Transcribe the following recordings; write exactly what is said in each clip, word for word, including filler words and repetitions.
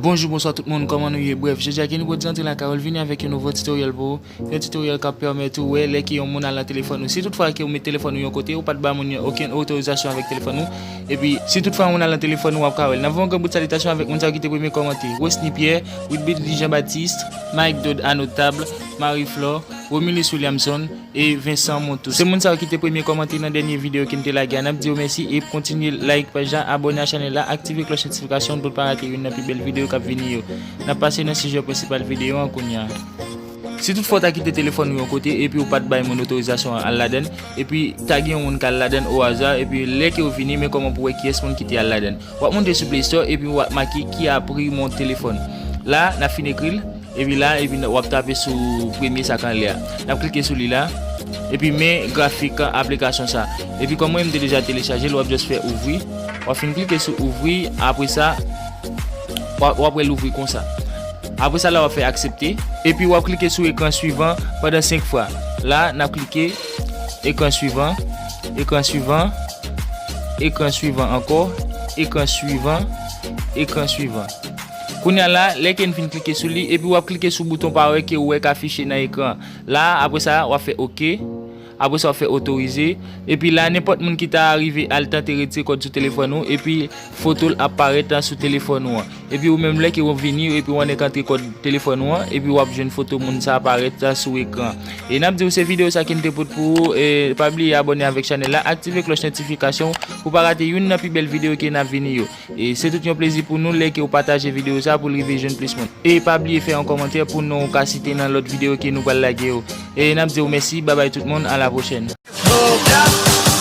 Bonjou, bonswa tout moun, kòman nou ye? Brèf, jodi a Kenny Prodz antre lakay ou, l vini avèk yon nouvo tutorial pou ou. Yon tutorial k ap pèmèt ou wè lè ke yon moun al nan telefòn ou. Si toutfwa ke ou met telefòn ou yon kote, ou pa t ba moun yo okenn otorizasyon avèk telefòn ou. Epi, si toutfwa yon moun al nan telefòn ou, w ap ka wè l. N ap voye yon gran bout salitasyon avèk moun sa yo ki te premye kòmante. Rosny Pierre, Wilbily Jean Baptiste, Mike Dod Anotab, Marie Flore, Romulus Williamson, e Vincent Montou. Se moun sa yo ki te premye kòmante nan dènye videyo ke n te lage a. N ap di yo mèsi e kontinye like paj la, abòne a chanèl la, aktive klòch notifikasyon pou n pa rate youn nan pi bèl videyo k ap vini yo. N ap pase nan sijè prensipal videyo an kounye a. Si toutfwa w ta kite telefòn ou yon kote epi ou pa t bay moun otorizasyon an al ladann, epi ta gen yon moun k al ladann o aza, epi lè ke w vini, men kòman pou w wè kiyès moun ki te al ladann. W ap monte sou Play Store epi w ap make "Qui a pris mon téléphone". La, n ap fin ekri l, epi la, epi w ap tape sou premye sa k anlè a. N ap klike sou li la, epi men grafik aplikasyon sa. Epi kòm mwen, m te deja telechaje l, w ap just fè ouvri. W ap fin klike sou ouvri, apre sa, w ap, w ap wè l ouvri konsa. Apre sa, la, w ap fè aksepte. Epi w ap klike sou ekran swivan pandan senk fwa. La, n ap klike ekran swivan, ekran swivan, ekran swivan ankò, ekran swivan, ekran swivan. Kounye a la, lè ke n fin klike sou li, epi w ap klike sou bouton parèy ke w wè k afiche nan ekran. La, apre sa, w ap fè oke. Apre sa, w ap fè otorize. Epi la, nenpòt moun ki ta rive al tante retire kòd sou telefòn ou, epi foto l ap parèt sou telefòn ou an. Epi ou menm, lè ke w vini, epi w annik antre kòd telefòn ou an, epi w ap jwenn foto moun sa parèt sou ekran. E n ap di w se videyo sa ke n te pote pou ou. E pa bliye abòne avèk chanèl la, aktive klòch notifikasyon pou w pa rate youn nan pi bèl videyo ke n ap vini yo. E se tout yon plezi pou nou lè ke w pataje videyo sa pou l rive jwenn plis moun. E pa bliye fè yon kòmantè pou non w ka site nan lòt videyo ke nou pral lage yo. E n ap di w mèsi, babay tout moun, a la pwochèn. Move up,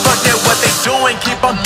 fuck that, what they doing, keep on.